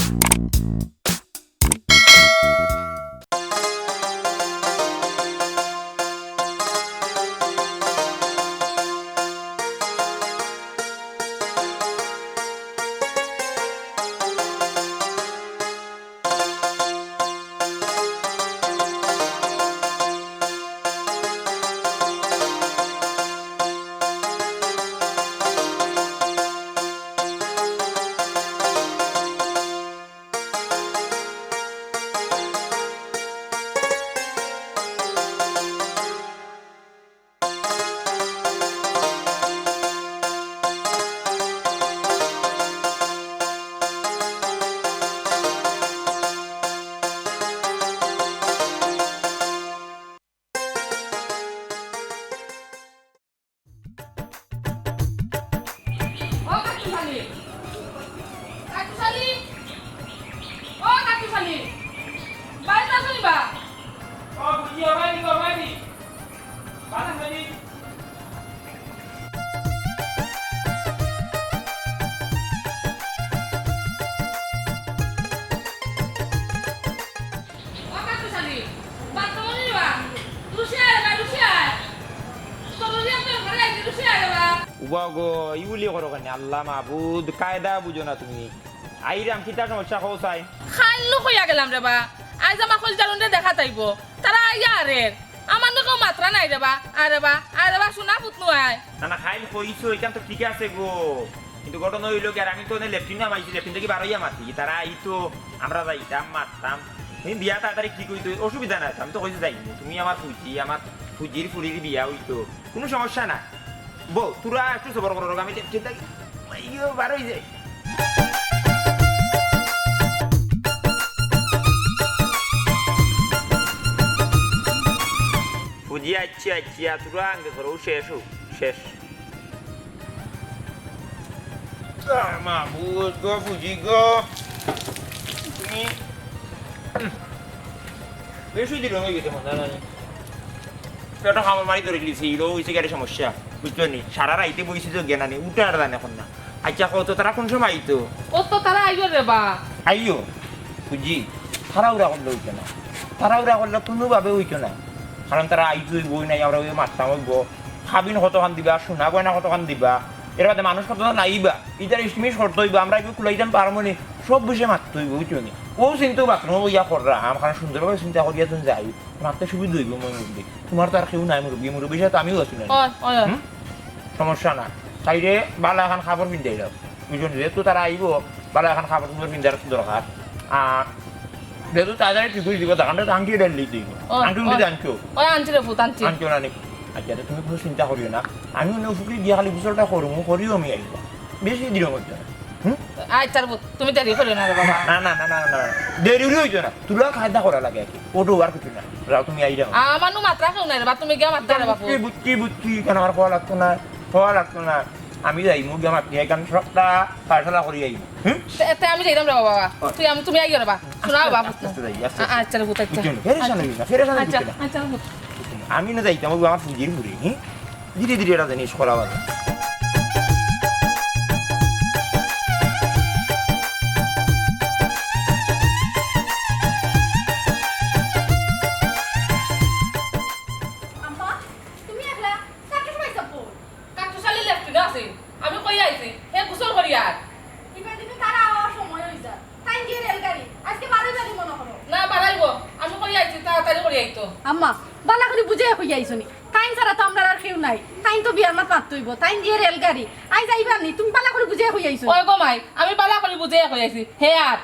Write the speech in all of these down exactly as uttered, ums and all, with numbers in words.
ও কাট্টুশ আলী, কাট্টুশ আলী, ও কাট্টুশ আলী, বাড়িত আছো নি বা? ও বুঝিয়া ভাই, ও ভাই, বাড়িত আছো নি? ও কাট্টুশ আলী, বাড়িত আছো নি বা? রুশিয়া আয় বা, রুশিয়া আয়। তোর রুশিয়া তো ঘরে আইছি, রুশিয়া আয় বা। উবা গো, ইউলি করো কেনে? আল্লাহ মাবুদ, কায়দা বুঝো না তুমি। আইরাম, কিতা সমস্যা কও চাই? খাইল নু কইয়া গেলাম রে বা, আইজ আমার কইল জালুন রে দেখা তাইব। তারা আইয়া আরে, আমার নু কেউ মাতরা নাই রে বা, আরে বা, আরে বা, শোনা পুত নু আয়। না, না, খাইল কইছো, ইখান তো ঠিক আছে গো। কিন্তু ঘটনা অইলো কি, আর আমি তো অনে লেট্রিন নামাইছি, লেট্রিন থাকি বারইয়া মাতি, তারা আইতো, আমরা যাইতাম, মাততাম। তুমি বিয়া তাড়াতাড়ি ঠিক অইতো, অসুবিধা নাই, আমি তো কইছি যাইমু। তুমি আমার ফুজি, আমার ফুজির ফুরির বিয়া অইতো, কুনু সমস্যা না। বউ, তোরা একটু সবর করো, আমি লেট্রিন থাকি, ইয়ো, বারই যাই। ফুজি, আচ্ছা, আচ্ছা, তোরা আঙ্গে করো, শেষ হোক, শেষ। আহ, মাবুদ গো, ফুজি গো। তুমি, উম, বেশি দিন অই গেছে মনে হয়। পেটো কামড় মারি ধরি লিছি, ইলো অইছে গিয়া সমস্যা, বুঝছো নি? সারা রাইতে বইছি তো জ্ঞান আনি, উঠে আর জানে এখন না। আচ্ছা, কও তো তারা কোন সময় আইতো? ও তো তারা আইও রে বা। আইও, বুঝি, তারা উড়া করলে অইতো না, তারা উড়া করলে কোনোভাবে অইতো না। কারণ তারা আইতো অইবো, নাই আমরা অউ মাততাম অইবো, কাবিন কতখান দিবা, সোনা গয়না কতখান দিবা, এর বাদে মানুষ কতজন আইবা, ইতার estimate করতে অইবো, আমরা ইগু কুলাইতাম পারমু নি, সব বিষয়ে মাততে অইবো, বুঝছো নি? অউ চিন্তা বাথরুমো বইয়া কররাম, কারণ সুন্দরভাবে চিন্তা করিয়া তুমি যাই, মাততে সুবিধা অইবো, মই মুরব্বি। তোমার তো আর কেউ নাই মুরব্বি, মুরব্বি সাথে আমিও আছি না। অয়, অয়, অয়। হুম? সমস্যা না। তাইরে বালা এখান কাপড় পিন্দাই দাও। বুঝছো নি? যেহেতু তারা আইবো, বালা এখান কাপড় চোপড় পিন্দার দরকার। আর যেহেতু তাড়াতাড়ি ঠিক অই দিবো, তখন তো আংটি এটা লই দিবো। অয়, আংটি উংটি অয়। আনছো? অয়, আনছি রে পুত, আনছি। আনছো না নি? আচ্ছা, তো তুমি কুনু চিন্তা করিও না। আমি অনো ফুকরি দিয়া খালি গোসলটা করমু, করিও আমি আইবো। বেশি দিন অইতো না। হুম? আচ্ছা রে পুত, তুমি দেরি করিও না রে বাবা। না, না, না, না, না, না। দেরি অইতো না। তুলা কায়দা করা লাগে আর কি। অটো আর কিছু না। যাও, তুমি আই যাও। আমার নু মাতরা কেউ নাই রে বা, তুমি গিয়া মাততা রে বাপু। বুঝছি, বুঝছি, বুঝছি। কেন আমার কওয়া লাগতো না? কওয়া লাগতো না। আমি যাইমু গিয়া মাতি আইতাম, সবটা ফায়সালা করি আইমু। হুম? তে, তে আমি যাইতাম রে বাবা। অয়। তুই আমি, তুমি আইও রে বা। শোনা বাবা। আস্তে আস্তে যাই, আস্তে আ-, আস্তে। আচ্ছা রে পুত, আচ্ছা। বুঝছো নি? পেরেশান অইও না, পেরেশান অইও আচ্ছা, না। আচ্ছা রে পুত। আমি না যাইতাম, অউ আমার ফুজির ফুরি, হুম? ধীরে ধীরে এটা জিনিস করা ভালো। আম্মা, তুমি একলা? কাট্টুশ আলী লেফটিনো আছে, আমি কই আইছি, হে গোসল করিয়ার। ইবার দিনে তারা আওয়ার সময় অই যায়। তাইন গিয়া রেলগাড়ি, আজকে বারই বাজে মনে করো। না, বারইবো, আমি কই আইছি, তাড়াতাড়ি করি আইতো। আম্মা, বালা করি বুঝাইয়া কই আইছো নি? তাইন ছাড়া তো আমরার আর কেউ নাই। তাইন তো বিয়ার মাত মাততে অইবো। তাইন গিয়া রেলগাড়ি, আইজ আইবা নি? তুমি বালা করি বুঝাইয়া কই আইছো নি? ওই গো মাই, আমি বালা করি বুঝাইয়া কই আইছি। হে আর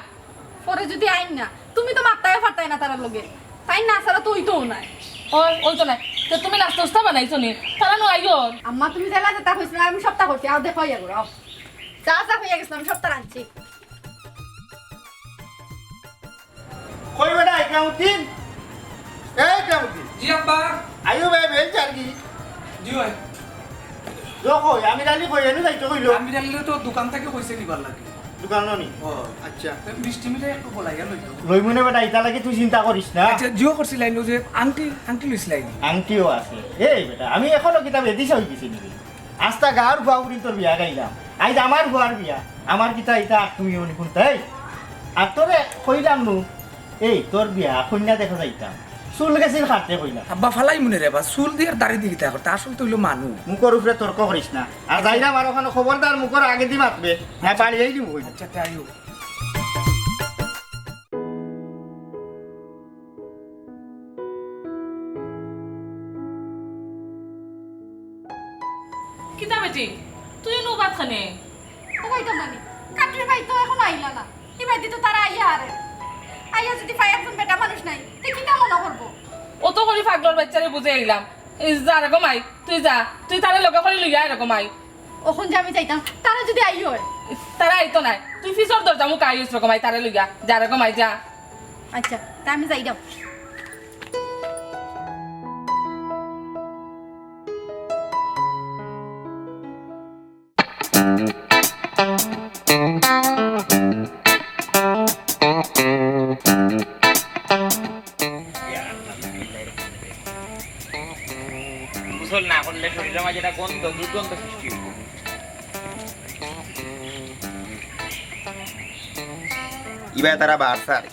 পরে যদি আইন না, তুমি তো মাততায় পারতায় না তারার লগে। তাইন না ছাড়া তো অইতোউ নায়। ও, অইতো নায়। তে তুমি নাস্তা উস্তা বানাইছো নি? তারা নু আইও। আম্মা, তুমি যেলা যেতা কইছিলায়, আমি সবতা করছি। আও দেখো, ইয়া করো, আও। যা যা কইয়া গেছিলাম, আমি সবতা রানছি। কই বেটা, ইকরামউদ্দিন? এই ইকরামউদ্দিন। জি আব্বা। আইও ভাই, বেল চার কি? জি ভাই। দেখো, আমির আলী কই, এনু যাইতো কইলো? আমির আলীরে তো দোকান থাকি কইছে নিবার লাগি। দোকানো নি? ও। আচ্ছা। তে মিষ্টি মিঠাই একটু বলাইয়া লইতো। লইমু নে বেটা, ইতা লাগি তুই চিন্তা করিস না। আচ্ছা, জিও করছিলাইন যে আংটি, আংটি লইছিলাইন। আংটিও আছে। এই বেটা, আমি এখনো কিতা বেদিশা অই গেছি নি? আস্তা গাঁওর ফুয়া ফুরিন্তর বিয়া গাইলাম। আইজ আমার ফুয়ার বিয়া। আমার কিতা ইতা আর তুমি অনি কুন্তা, এই? আর তোরে কইলাম নু, এই তোর বিয়া কইন্যা দেখা যাইতাম, চুল গেছিল কাটতে কইলাম। আব্বা ফালাই মনে রে বা, চুল দি আর দাড়ি দি কিতা করতে, আসল তো অইলো মানুষ। মুখর উপরে তর্ক করিস না, আর যাইরাম আর ওখানো খবরদার মুখর আগেদি মাতবে, না বাড়ি যাই দিব কইলাম। আচ্ছা, তাই হোক। কিতা বেটি, তুই নু ভাত খানে? ও ভাই তো নানি, কাটুরি ভাই তো এখন আইলা না। ই বাড়িত তো তারা আইয়া হারে। আইয়া যদি পায় একজন বেটা মানুষ নাই, তে কিতা মনে করবো? অত করি পাগলর বাইচ্চারে বুঝাই আইলাম। এই যা রে গো মাই, তুই যা, তুই তারে লগে করি লইয়া আয় রে গো মাই। অখন যে আমি যাইতাম, তারা যদি আই হয়। তারা আইতো নায়, তুই পিছর দরজা মুখ আইস রে গো মাই, তারে লইয়া যা রে গো মাই, যা। আচ্ছা, তা আমি যাই দাও। গোসল না করলে শরীরর মাঝে একটা গন্ধ, দুর্গন্ধ সৃষ্টি অইবো। ইবায় তারা বার স্যার।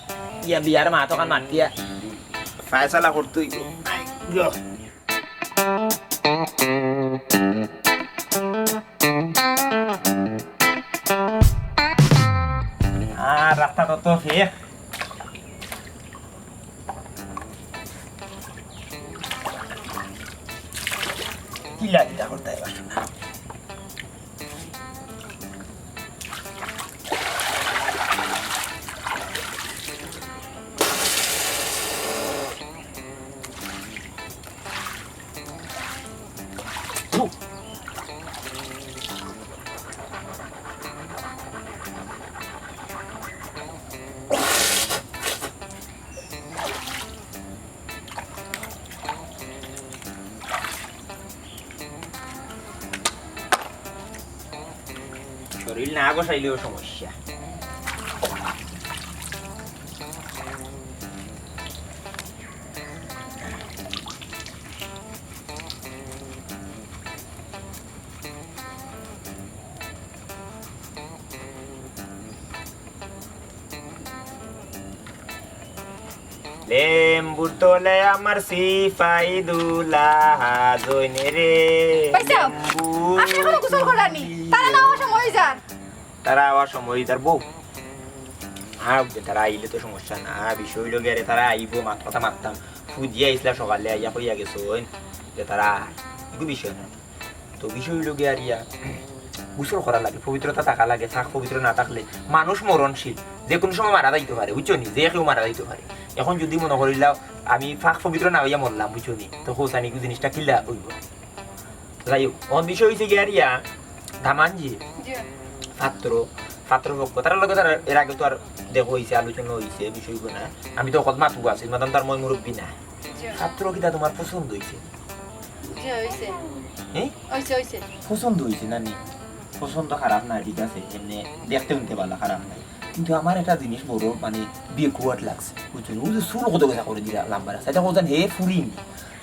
ইয়া বিয়ার মাত অখান মাতিয়া ফয়সালা করতে অইবো। আর রাস্তা তো, তো ফেক। কিলা কিতা করতে এবার? শরীর না গোসাইলেও সমস্যা। লেম্বুর তলে আমার সিপাই দুলা হাজইন রে। ভাই সাহেব, লেম্বু আপনি এখনো গোসল করেননি? তারা না আওয়ার সময় অই যার। তারা আওয়ার সময় অই যার বউ। হ্যাঁ, তারা আইলে তো সমস্যা না। বিষয় অইলো গিয়া রে, তারা আইবো, মাত কথা মাততাম। ফুজিয়া আইছলা সকালে, আইয়া কইয়া গেছইন যে তারা, ইগু বিষয় না। তো বিষয় অইলো গিয়া রিয়া, গোসল করা লাগে, পবিত্রতা থাকা লাগে, পাক পবিত্র না থাকলে মানুষ মরণশীল, যে কুনু সময় মারা যাইতো পারে, বুঝছো নি? যে কেউ মারা যাইতো পারে। এখন যুদি মনো করিলাও আমি পাক পবিত্র না অইয়া মরলাম, বুঝছো নি? তো কও চাইন ইগু জিনিসটা কিলা অইবো? যাই হোক, অখন বিষয় অইছে গিয়া রিয়া, দামান জি, জি। পাত্র, পাত্র পক্ষ, তারার লগে তার এর আগে তো আর দেখা অইছে, আলোচনা অইছে, বিষয়গু না। আমি তো অখন মাতু আছি, মাদাম তার ময় মুরব্বি না। জি। পাত্র কিতা তুমার পছন্দ অইছে? জি, অইছে। হ্যাঁ? অইছে, অইছে। পছন্দ অইছে না নি? পছন্দ খারাপ না, ঠিক আছে, এমনে দেখতে হুনতে ভালা, খারাপ নাই। কিন্তু আমার একটা জিনিস বড় মানে backward লাগছে, বুঝছো নি? অউ যে চুল কত কথা করি দিলা লম্বা রাখছে, ইটা কও চাইন হে ফুরিন,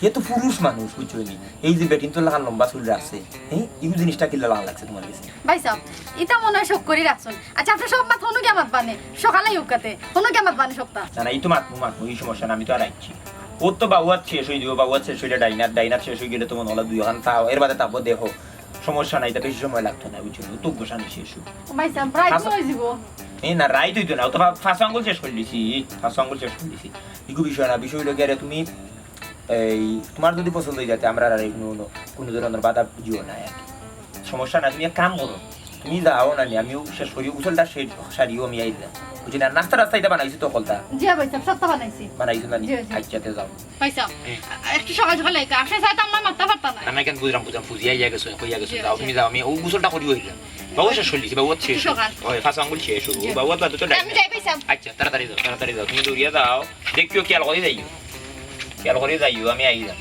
হে তো পুরুষ মানুষ, বুঝছো নি? এই যে বেটিন্তর লাখান লম্বা চুল রাখছে, হ্যাঁ, ইগু জিনিসটা কিলা লাখান লাগছে তুমার গেছে? ভাই সাহেব, ইটা মনে অয় শখ করি রাখছইন। আচ্ছা, আপনে সব মাত হনো গিয়া মাতবা নে, সকালে হোক কাতে, হনো গিয়া মাতবা নে সবতা। না, না, ই তো মাতমু, মাতমু, ই সমস্যা না, আমি তো আর আইছি। অউ তো বাউয়াত শেষ অই দিব, বাউয়াত শেষ অইলে ডাইনাত, ডাইনাত শেষ অই গেলে তো মনো অইলো দুইখান তাও, এর বাদে তারপর দেখো, সমস্যা নাই, ইটা বেশি সময় লাগতো না, বুঝছো নি? অউ তো গোসানি শেষ অইব। ভাই সাহেব, রাইত আচ্ছা। অই যাব। এ না, রাইত অইতো না, অউ তো পা-, পাঁচ আঙ্গুল শেষ করিলিছি, পাঁচ আঙ্গুল শেষ করিলিছি। ইগু বিষয় না, বিষয় অইলো গিয়া রে তুমি এই, তুমার যুদি পছন্দ অই যায়, তে আমরার আর কুনু, কুনু ধরনর বাধা দিও না আর কি। সমস্যা নাই, তুমি এক কাম করো, তুমি যাও না নি, আমিও শেষ করি, গোসলটা সে-, সারিও আমি আইলাম। বুঝছো নি? আর নাস্তা টাস্তা ইটা বানাইছো তো হকলতা? জি ভাই সাহেব, সবতা বানাইছি। বানাইছো না নি? জি, জি। আচ্ছা, তে যাও। ভাই সাহেব, একটু সকাল সকাল আইতা, আপনে ছাড়া তো আমার মাততা পারতা না। না, না, কেন বুঝলাম, বুঝলাম, ফুজিয়া আইয়া গেছো, কইয়া গেছো, জি, যাও, জি। তুমি যাও, আমি অউ গোসলটা করি অইলাম। বাউয়াত শেষ করিলিছি, বাউয়াত শেষ। একটু সকাল। ওই, পাঁচ আঙ্গুল শেষ অইব, জি। বাউয়াত বাদে তো আমি ডাইনাত। যাই ভাই সাহেব। আচ্ছা, তাড়াতাড়ি যাও, তাড়াতাড়ি যাও, তুমি দৌড়িয়া যাও। দেখিও, খেয়াল করি যাইও। খেয়াল করি যাইও, আমি আইলাম।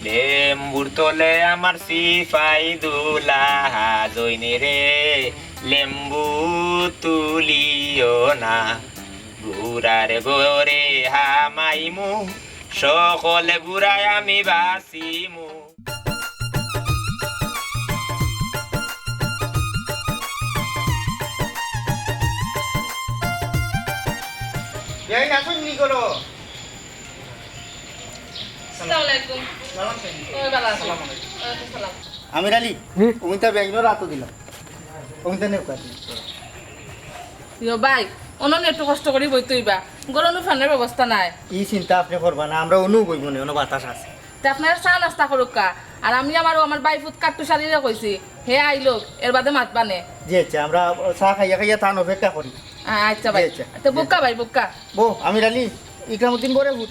লেম্বুর তলে আমার সিপাই দুলা হাজইন রে, লেম্বু তুলিও না। ঘুরার ঘরে হামাইমু, সকলে ঘুরায় আমি বাসিমু। এই আসুন নি করো। আসসালামু আলাইকুম। সালাম আলাইকুম। ওই ভালা আছি। আসসালামু আলাইকুম। ওয়ালাইকুম সালাম। আমির আলী, হুম? উমিতা ব্যাগ নিয়ে রাখো দিলাম। উমিতা নেও কাছে। ইয়ো ভাই, অনন একটু কষ্ট করি বইতে অইবা। গরম ফ্যানের ব্যবস্থা নাই। ই চিন্তা আপনে করবা না, আমরা অনু বইব না, অনু বাতাস আছে। তে আপনারা চা নাস্তা করুক্কা, আর আমি আমার, আমার ভাইফুত কাট্টুশালীরে কইছি, হে আইলো, এর বাদে মাতবানে। জি আচ্ছা, আমরা চা খাইয়া খাইয়া তান অপেক্ষা করি। আ-, আচ্ছা ভাই। জি আচ্ছা। তে বউক্কা ভাই, বউক্কা। বউ, আমির আলী, ইকরামউদ্দিন বড় ফুত।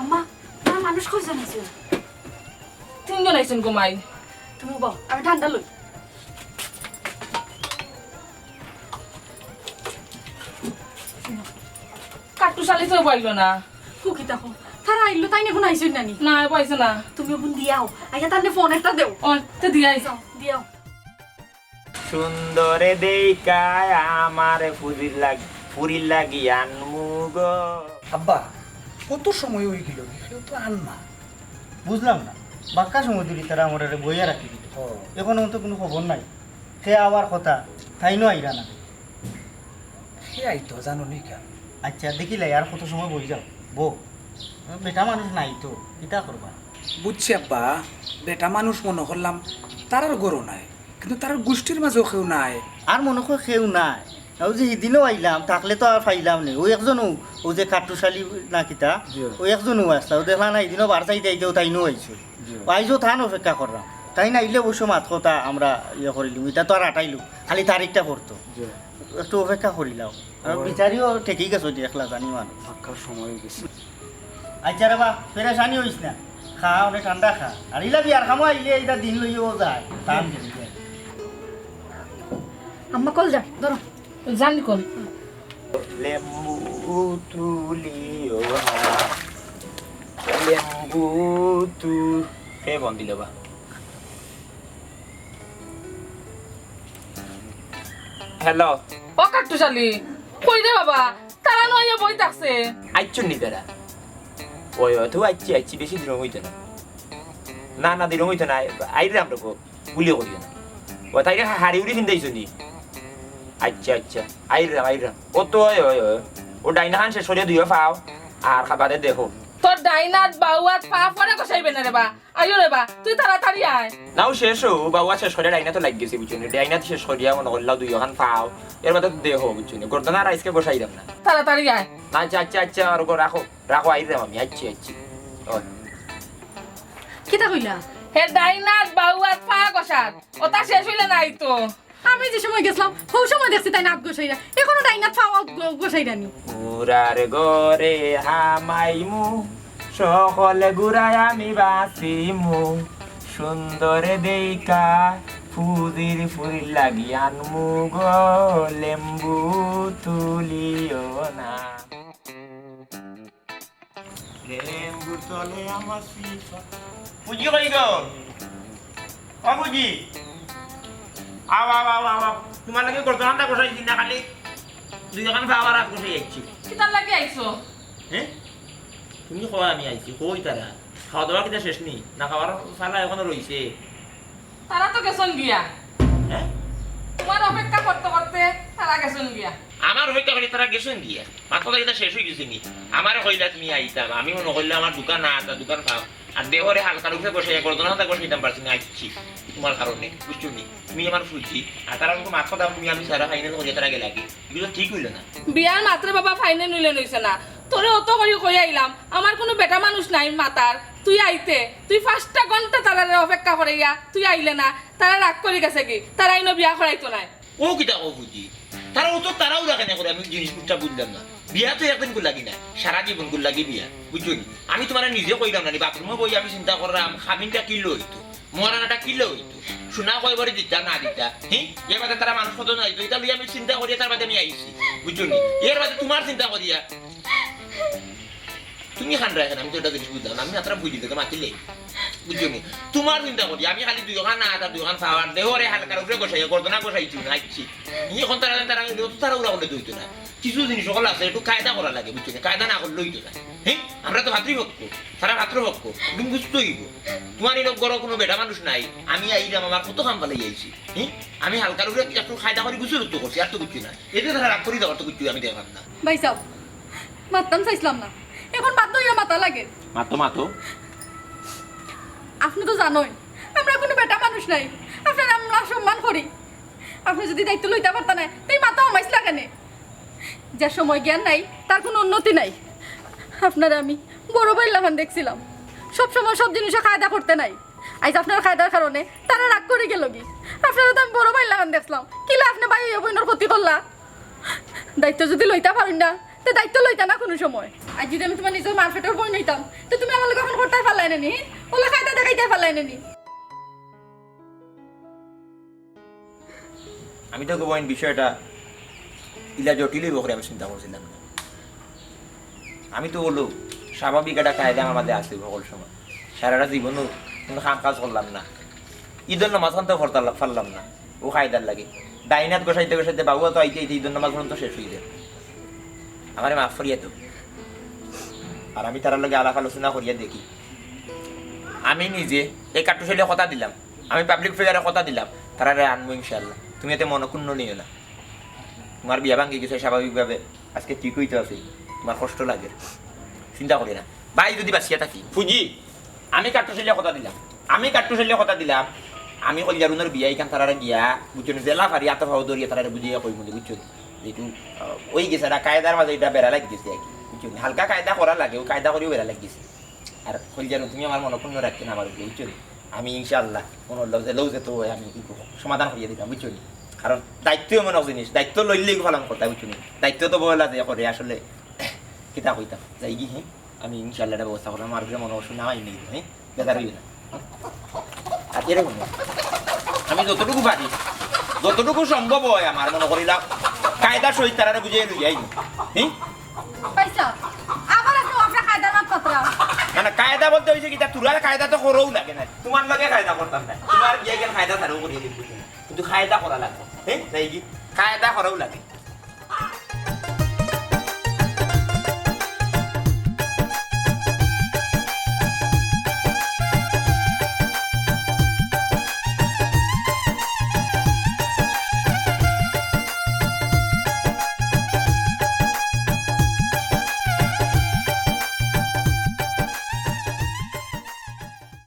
আম্মা, তারা মানুষ কয়জন আইছে? তিনজন আইছইন গো মাই। তুমি বও, আমি ঠান্ডা লই। কাট্টুশালী তো পাইল না। ফুকি থাকো, তারা আইলো, তাইন অখন আইছইন না নি? না, পাইছে না। তুমি অখন দিয়াও, আইয়া তানরে ফোন একটা দেও। ও, তে দিয়া আইছো। দিয়াও। সুন্দরে দেইকা আমারে ফুরির লাগি, ফুরির লাগি আনমু গো। আব্বা, কত সময় অই গেল, কেউ তো আন না। বুঝলাম না, বাক্কা সময় ধরি তারা আমারে বইয়া রাখি দিল। ও। অখনও তো কুনু খবর নাই। হে আওয়ার কথা, তাইনও আইরা না। হে আইতো, জানো নি কেন? আচ্ছা, দেখিলাই, আর কত সময় বই যাও, বউ। বেটা মানুষ নাই তো, কিতা করবা? বুঝছি আব্বা, বেটা মানুষ মনো করলাম, তারার ঘরও নাই। কিন্তু তারার গুষ্টির মাঝেও কেউ নাই। আর মনো কয় কেউ নাই। অউ যে হিদিনও আইলাম, থাকলে তো আর পাইলাম নে। অউ একজন অউ, অউ যে কাট্টুশালী না কিতা, জি। অউ একজন অউ আসলা। অউ দেখলা না, হিদিনও বার চাইতে আইতেও তাইনও আইছে। জি। আইজও তান অপেক্ষা করলাম। তাইন আইলে অবশ্য মাত কথা আমরা ইয়ে করিলিমু। ইতা তো আর আটাইলু, খালি তারিখটা পড়তো। জি। একটু অপেক্ষা করিলাও। আর ওই। বিচারিও ঠিকই গেছো যে একলা জানি মানুষ। পাক্কা সময় অই গেছে। আচ্ছা রে বা, পেরেশানি অইস না। খা, অনেক ঠান্ডা খা। আর ইলা বিয়ার খামো আইলে ইটা দিন লইও যায়। তান খেলি যায়। আম্মা কল যা, ধরো। জানি কল। লেম্বু তুলিও না। লেম্বু তু-, কে ফোন দিল বা? হ্যালো। ও কাট্টুশালী, কই রে বাবা? তারা নয় বই থাকছে। আইচ্ছুন নি তারা? ওই, ওই, তো আইচ্ছি, আইচ্ছি, বেশি দিন অইতো না। না, না, দিন অইতো না, আইরাম রে গো, গুলি করিও না। ও, তাইরে হা-, হাড়ি উড়ি ফিন্দাইছো নি? আচ্ছা, আচ্ছা, আইরাম, আইরাম। ও তো, ওই, ওই, ওই, ও ডাইনা খান শেষ করিয়া দুইও পাও, আর খাবারে দেখো। তোর ডাইনাত, বাউয়াত, পা পরে কষাইবে না রে বা। আইও রে বা, তুই তাড়াতাড়ি আয়। নাও শেষ হো, বাবা শেষ করে ডাইনা তো লাগ গেছে, বুঝছো নি? ডাইনা তো শেষ করিয়া মনো করলাও দুই ওখান পাও, এর বাদে তো দেহ, বুঝছো নি? গর্দনা আর আইজকে বসাইলাম না। তাড়াতাড়ি আয়। আচ্ছা, আচ্ছা, আচ্ছা, আর ওকে রাখো, রাখো, আইরাম আমি, আচ্ছা, আচ্ছা। ওই। কিতা কইলা? হে ডাইনাত, বাউয়াত, পা কষার, ওটা শেষ হইলে নাই তো। আমি যে সময় গেছিলাম, হউ সময় দেখছি তাইন আত গোসাইরা। এখনো ডাইনাত পাও আত গো-, গোসাইরা নি। উড়ার ঘরে হামাইমু, সকলে ঘুরায় আমি বাঁচিমু। সুন্দরে দেইকা ফুজির ফুরির লাগি আনমু গো, লেম্বু তুলিও না। লেম্বুর তলে আমার সিফা। ফুজি কই গো? ও ফুজি। আও, আও, আও, আও, আও। তোমার লাগি গর্দন ঠান্ডা কষাইছি না, খালি দুই ওখান পাও আর আত কষাই যাচ্ছি। কিতার লাগি আইছো? হ্যাঁ? তুমি কও আমি আইছি, কই তারা? খাওয়া দাওয়া কিতা শেষ নি? না খাওয়ার সালা এখনো রইছে? তারা তো গেছইন গিয়া। হ্যাঁ? তোমার অপেক্ষা করতে করতে তারা গেছইন গিয়া। আমার অপেক্ষা করি তারা গেছইন গিয়া। মাত্র তো এটা শেষ হয়ে গেছে নি। আমারে কইলা তুমি আইতাম, আমি মনো করলাম আমার দোকান না, তা দোকান খাও। আর দেহরে হালকার উপরে বসাইয়া গর্দন হাতা বসাইতাম পারছি না, আইছি তোমার কারণে, বুঝছো নি? তুমি আমার ফুজি, আর তারা আমাকে মাত্র দাম তুমি আমি সারা ফাইনাল করিয়া তারা গেলাগি। এগুলো ঠিক হইল না। বিয়ার মাত্রে বাবা ফাইনাল হইলে নইছে না। তোরে অত করি কই আইলাম, আমার কোনো বেটা মানুষ নাই মাতার। তুই আইতে, তুই পাঁচটা ঘন্টা তারারে অপেক্ষা করাইয়া তুই আইলে না। তারা রাগ করি গেছে কি? তারা ইনো বিয়া করাইতো নায়। ও কিতা কও ফুজি? তারা অত তাড়াহুড়া কেনে করে আমি জিনিস বুঝতা বুঝলাম না। বিয়া তো একদিন কর লাগি না, সারা জীবন কর লাগি বিয়া, বুঝছো নি? আমি তোমারে নিজে কইলাম না নি, বাথরুমে বই আমি চিন্তা করলাম, খামিনটা কিলা হইতো, মরানাটা কিলা হইতো, সোনা কয় ভরি দিতা না দিতা, হি? এর বাদে তারা মানুষ কত নাই তো, এটা লইয়া আমি চিন্তা করিয়া তার বাদে আমি আইছি, বুঝছো নি? এর বাদে তোমার চিন্তা করিয়া তুমি খান রাখেন, আমি তো এটা জিনিস বুঝলাম না, আমি মাত্র বুঝি তোকে মাতিলে। বুঝছো নি? তুমার চিন্তা করি, আমি খালি দুইখান আত আর দুইখান পাও আর দেহরে হালকার উপরে ঘষাইয়া গর্দনা ঘষাইছি না, আইছি। ই অখন তারা, তারা, তারা উড়া করলে তো অইতো না। কিছু জিনিস অকল আছে, একটু কায়দা করা লাগে, বুঝছো নি? কায়দা না করলে অইতো না। হ্যাঁ, আমরা তো ভাতৃপক্ষ, তারা ভাতৃপক্ষ, একটু বুঝতে অইবো। তুমার এই লোক ঘরো কুনু বেটা মানুষ নাই, আমি আইলাম, আমার কত কাম ফালাই আইছি। হ্যাঁ, আমি হালকার উপরে একটু কায়দা করি গোসল তো করছি, আর তো কিচ্ছু না। এতে তারা রাগ করি দেওয়ার তো কিচ্ছু আমি দেখলাম না। ভাইসাব, মাততাম চাইছলাম না, অখন বাধ্য অইয়া মাতা লাগে। মাতো, মাতো। আপনে তো জানইন, আমরা কুনু বেটা মানুষ নায়, আপনারে আমরা সম্মান করি। আপনে যুদি দায়িত্ব লইতা পারতা নায়, তে মাতো হামাইছলা কেনে? যার সময় জ্ঞান নাই, তার কুনু উন্নতি নাই। আপনারে আমি বড় ভাইর লাখান দেখছিলাম, সব সময় সব জিনিসে কায়দা করতে নায়। আইজ আপনার কায়দার কারণে তারা রাগ করি গেলগি। আপনারে তো আমি বড় ভাইর লাখান দেখছলাম, কিলা আপনে ভাই অইয়া বইনর ক্ষতি করলা? দায়িত্ব যুদি লইতা পারইন না, তে দায়িত্ব লইতা না কুনু সময়। আইজ যুদি আমি তুমার নিজর মার পেটর বইন অইতাম, তে তুমি আমার লগে অখন করতায় পারলায় না নি? অলা কায়দা দেখাইতায় পারলায় না নি? আমি তো গো বইন বিষয়টা ইলা জটিল অইবো করি আমি চিন্তা করছিলাম না। আমি তো অইলো স্বাভাবিক একটা কায়দা আমার মাঝে আছে হকল সময়। সারাটা জীবনও কুনু কাম কাজ করলাম না, ইদর নামাজ খান তো পড়তাম পারলাম না, অউ কায়দার লাগি। ডাইন আত ঘষাইতে ঘষাইতে বাবু তো আইতে আইতে ইদর নামাজ পর্যন্ত শেষ অই যায়। আমারে মাফ করিয়া দেও। আর আমি তারার লগে আলাপ আলোচনা করিয়া দেখি। আমি নিজে এই কাট্টুশালীরে কথা দিলাম, আমি পাবলিক ফিগারে কথা দিলাম, তারারে আনমু ইনশাআল্লাহ। তুমি এতে মনক্ষুণ্ণ নিও না। তুমার বিয়া ভাঙ্গি গেছে স্বাভাবিকভাবে, আইজকে ঠিক অইতে আছে, তুমার কষ্ট লাগে, চিন্তা করি না। ভাই যুদি বাঁচিয়া থাকি, ফুজি, আমি কাট্টুশালীরে কথা দিলাম, আমি কাট্টুশালীরে কথা দিলাম, আমি কলিজার উনর বিয়া ইখান তারারে গিয়া, বুঝছো নি, যেলা পারি আতো পাও ধরিয়া তারারে বুঝাইয়া কইমু নি, বুঝছো নি? যেহেতু, আহ, অই গেছে, এটা কায়দার মাঝে এটা বেড়া লাগি গেছে আর কি, বুঝছো নি? হালকা কায়দা করা লাগে, অউ কায়দা করিও বেড়া লাগি গেছে। আর কলিজার উন, তুমি আমার মনক্ষুণ্ণ রাখিও না আমার উপরে, বুঝছো নি? আমি ইনশাআল্লাহ কুনু লজে লজে তো আমি ই করবো, সমাধান করিয়া দিতাম, বুঝছো নি? কারণ দায়িত্ব এমন এক জিনিস, দায়িত্ব লইলে এগু পালন করতে, বুঝছো নি? দায়িত্ব তো বলা যে করে আসলে কিতা কইতাম, যাইগি, হ্যাঁ? আমি ইনশাআল্লাহ এটা ব্যবস্থা করলাম, আমার উপরে মনক্ষুণ্ণ নাই নেই, হ্যাঁ? বেজার অইও না। আর এরকম না। আমি যতটুকু পারি, যতটুকু সম্ভব অয় আমার মনো করিলাম, কায়দা সহিত তারারে বুঝাইয়া লইয়া আইমু। হুম? পয়সা, আবার আপনে আপনার কায়দার মাত পাতরা। না, না, কায়দা বলতে অইছে কিতা, তোরা কায়দা তো করও লাগে না। তুমার লগে কায়দা করতাম না। তুমার বিয়া কেন কায়দা তারেও করিয়া দিমু। কিন্তু কায়দা করা লাগবো। হ্যাঁ? তাই কি? কায়দা করাও লাগে।